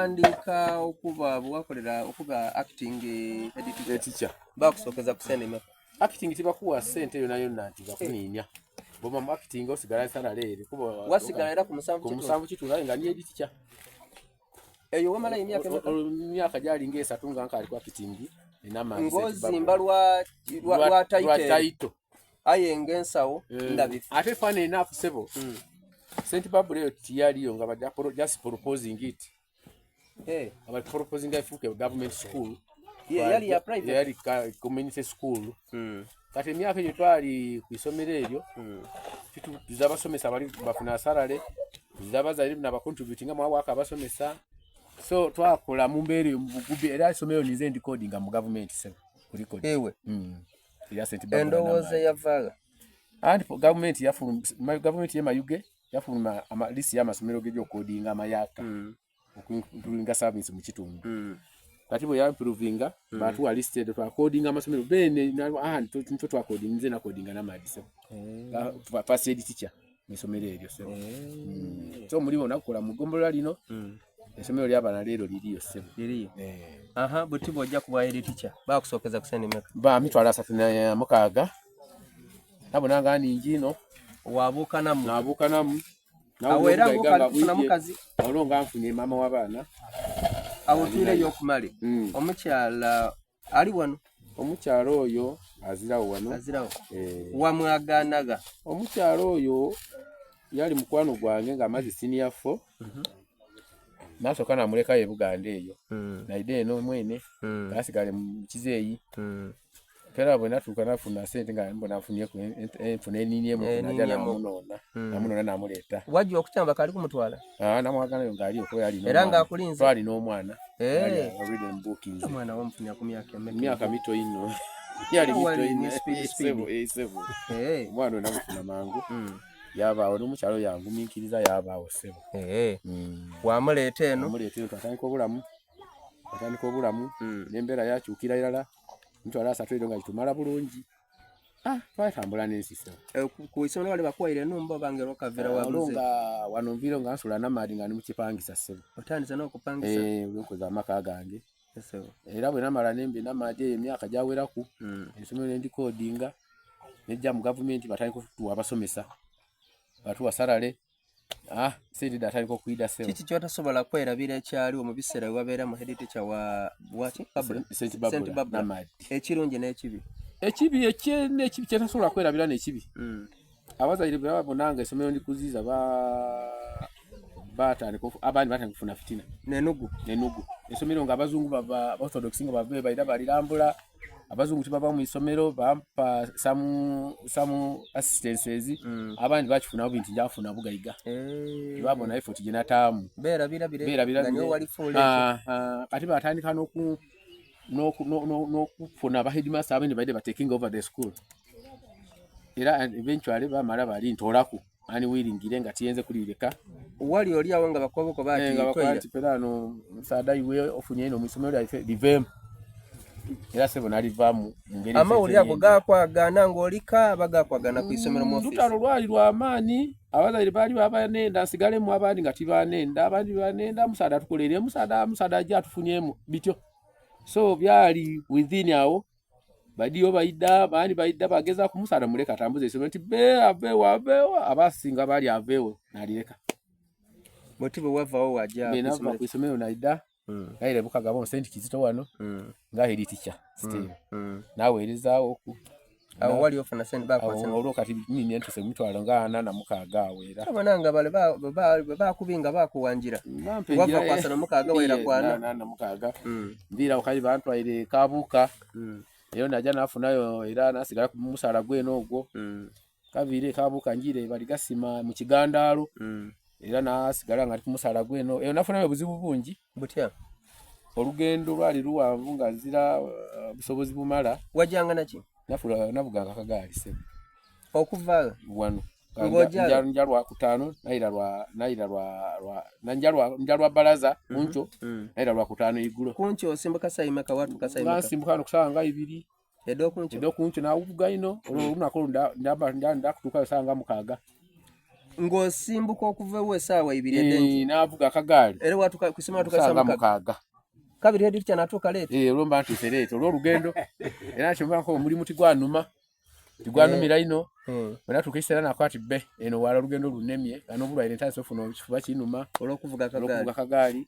Watandika okuba wakolera okuba acting head teacher. Teacher. Bakusokeza ku sente meka? Acting tibakuwa sente yona yona nti bakuninya. Boma mu acting osigala salary ere kuba wasigala era ku musanvu ku musanvu kitundu nga ni head teacher. Eyo wamala emyaka emeka? Emyaka gyali ng'esatu nga nkaali ku acting. Ng'ozimba lwa lwa title. Aye ng'ensawo eh, ndabifu. Ate funny enough sebo. Mm. St. Barbara eyo tiyaliyo nga bajja just proposing it. Eh. Aba proposing efuuke government school. Yeah, yali ya private. Yali community school. Mm. Kati emyaka egyo twali ku isomero eryo mm. tuza abasomesa bali bafuna salary tuza abazaire nabacontributinga mwawaka abasomesa so twakola mu mbeera eyo mu bugubi era isomero ninze ndikodinga mu gavumenti sebo kulikodi ewe mm. erya St. Barbara endowooza eyavaaga anti gavumenti yafuluma gavumenti ye Mayuge yafuluma ama list y'amasomero g'ebyokukodinga amayaka mm. okuimprovinga service mu kitundu mm. kati bwe yamprovinga mm. batuwa list edo twakodinga amasomero bene ah nto twakodinga nze nakodinga namadi sebo mm. first aid teacher mu isomero eryo sebo mm. so omulimu nakukola mu ggombolola lino mm. essomero ly'abaana leero liriyo ssebo liriyo eh. aha buti bw'ojja ku bwa head teacher bakusookeza ku sente meka ba mitwalo 36 nabona nga ningi ino wabuukanamu nabuukanamu awo era ng'okali kufuna mukazi olwo nga nfunye maama w'abaana awo tuireyo okumale mm. omukyala ali wano omukyala oyo azirawo wano azirawo eh. wamwaganaga omukyala oyo yali mukwano gwange ng'amaze senior four mm -hmm. nasooka namulekayo e Buganda eyo mm. naide eno mwene mm. nasigale mu kizeeyi mm. era bwe natuuka nafuna sente nga mbona nfunyeku enfuna eninyemu naja Eninyemu. namunoona Mm. namunoona namuleeta wajja okukyamba kali kumutwala Ah, namwaganayo ng'ali okuba yali era n'omwana. ng'akulinze twali n'omwana Eh. yali already mbukinze omwana wamufunya ku myaka emeka emyaka mito ino yali mito Wali ino ni speed, Eh, speed. sebo, eh, sebo. Eh. omwana oyo namufuna mangu Mm. yabaawo n'omukyalo yangumiikiriza yabaawo sebo Eh. Mm. wamuleeta eno amuleeta eno twatandika obulamu twatandika obulamu Mm. n'embeera yakyukira irala mitwalo asatu eryo nga gitumala bulungi ah twatambula n'ensi sebo Eh, ku- ku isomero bali bakuwaire enumba oba ngera okavira olwo wabuze nga wano nviiro nga nsula namaadi nga ndi mu kipangisa ssebo otandise n'okupangisa Eh, olwenkoza amaka gange Ssebo. era bwe namala nemba enamaadi eyo emyaka gyaweraku Mm. essomero nendikodinga nejja mu gavumenti batandika okutuwa abasomesa batuwa salale ah sente datandika okuyida ssebo kiki kyotasobola kwerabira ekyaliwo mu biseera bwe wabeera mu head teacher wa waki Babula? St. St. Babula Babula. Namadi ekirungi n'ekibi ekibi ekyene ekibi kyetasobola kwerabira nekibi Mm. abazaire bwe babona nga essomero ndikuziiza ba batandika abandi batandika okufuna fitina nenugu nenugu essomero nga abazungu bava orthodox nga bava baira balirambula abazungu tibava mu isomero bampa some some assistances Mm. abandi bakifuna bubi nti njafuna bugaiga Eh. tibabona effort gye nataamu beerabira bire Beerabira nga niwe bire. walifuula ekyo Ah, ah, kati batandika n'oku n'oku- no- no- n'okufuna aba headmaster abandi baide ba taking over the school era eventually bamala bali ntoolaku aniwiringire nga tiyenze kulireka wali oli awo nga bakoboko Eh, nga bakola bati nti pera no musaada iwe ofunye eno mu isomero lyaife liveemu era sebo nalivaamu mu ngeri amawulire ago nze gakwagana ng'olika aba gakwagana ku isomero mu office lutalo lwali lwamaanyi abazaire baali babanenda nsigalemu abandi nga tibanenda abandi banenda musaada atukolere musaada musaada ajja atufunyemu bityo so byali within awo badiyo baida baani baida bagezaku musaada muleka atambuze isomero nti be aveewo aveewo abasinga baali aveewo nalireka bwoti bwe wavawo wajja ku nava isomero ku isomero naida Mm, naire bukagabo senti kizito wano mm, nga head teacher still mm. naweerezaawo ku awo wali ofuna sente bakwasa olwo kati nini entuse emitwalo nga ana na mukaaga awo era obona nga bale bwe bakubinga bakuwanjira Bampa wava engira- kwasa na mukaaga waira Yes, kwana na- na mukaaga Mm, nviirawo kali bantwaire kabuuka mm, eyo naja nafunayo era nasigala ku musaala gwene ogwo mm, kaviire kabuuka njire bali gasima mu kigandaalo mm. era nasigala nga ndi ku musaala gweno eyo nafunayo obuzibu bungi butya olugendo lwali luwanvu nga nzira uh, busobozi bumala wajjanga naki nafula navuganga akagaali sebo okuva wano Ng'ojja- nja nja lwa kutaano nayira lwa nayira lwa lwa na nja lwa nja lwa balaza kunkyo Mm. nayira lwa kutaano igulo kunkyo osimbuka sayimeka watuuka nga sayimeka nsimbuka wano kusaawa nga ibiri ed'okunkyo ed'okunkyo nawuvuga ino olwo olunaku olwo ndaba ndakutuukayo saawa nga mukaaga. Ng'osimbuka okuva ewo esaawa ibiri ed'enkyo. Eh, naavuga akagaali. Era watuuka ku isomero watuuka Saawa saawa mukaaga. mukaaga. Kabiri head teacher n'atuuka late. Eh, olwo mba ntuuse late olw'olugendo. Era kyova nkoba omulimu tigwanuma. Tigwanumira inho. Bwe natuuka ekiseera nakoba ati bbe eno wala olugendo lunnemye nga n'obulwaire ntandise ofuna ekifuba kinuma Olw'okuvuga akagaali. olw'okuvuga akagaali.